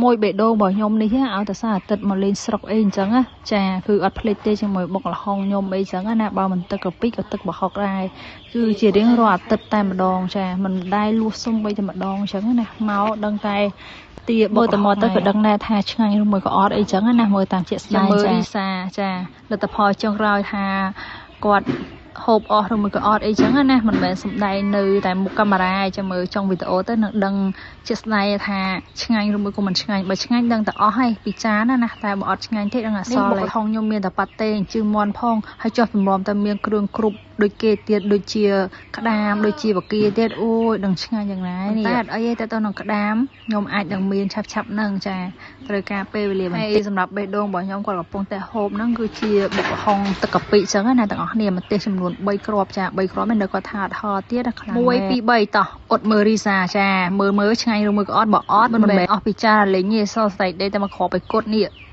មួយបេះដូងរបស់ខ្ញុំនេះឲ្យតែសារអាទិត្យមកលេងស្រុកអីអញ្ចឹងណាចាគឺអត់ភ្លេចទេជាមួយបុកល្ហុងខ្ញុំអីចឹងណាបើមិនទឹកកាពិក៏ទឹកប្រហុកដែរគឺជារៀងរាល់អាទិត្យតែម្ដងចាមិនដែលលួសសុំបីតែម្ដងអញ្ចឹងណាមកដឹងតែទាមើលតែមកទៅក៏ដឹងដែរថាឆ្ងាញ់ឬមួយក៏អត់អីចឹងណាមើលតាមជាក់ស្ដែងចាមើលរីសាចាលទ្ធផលចុងក្រោយថាគាត់ហូបអស់ឬមួយក៏អត់អីចឹងណាមិនមែនសំដែងនៅតែមុខកាមេរ៉ាឯចាំមើលចុងវីដេអូទៅនឹងដឹងជាក់ស្ដែងថាឆ្ងាញ់ឬមួយក៏មិនឆ្ងាញ់បើឆ្ងាញ់ដឹងតែអស់ហើយពីចានណាតែបើអត់ឆ្ងាញ់ទេដឹងអសល់ហើយហងខ្ញុំមានតែប៉ាតេជើងមាន់ផងហើយចុះទម្រាំតែមានគ្រឿងគ្រប់ដូចគេទៀតដូចជាក្តាមដូចជាបកាទៀតអូយដឹងឆ្ងាញ់យ៉ាងណានេះតែអត់អីទេទៅនឹងក្តាមខ្ញុំអាចនឹងមានឆាប់ឆាប់នឹងចាត្រូវការពេលវេលាបន្តិចសម្រាប់បេះដូងរបស់ខ្ញុំគាត់កំពុងតែហូបហ្នឹងគឺជាបុកល្ហុងទឹកកាពិចឹងណាទាំងអស់គ្នាម្ទេសចំនួន3គ្រាប់ចា3គ្រាប់នៅគាត់ថាអត់ហត់ទៀតខ្លាំង1 2 3តោះអត់មើលរីសាចាមើលមើលឆ្ងាញ់ឬមួយក៏អត់បើអត់មិនមែនអស់ពីចាលេងទេសល់ស្ដែកដេតែមកគ្រាប់ឲ្យគត់នេះ។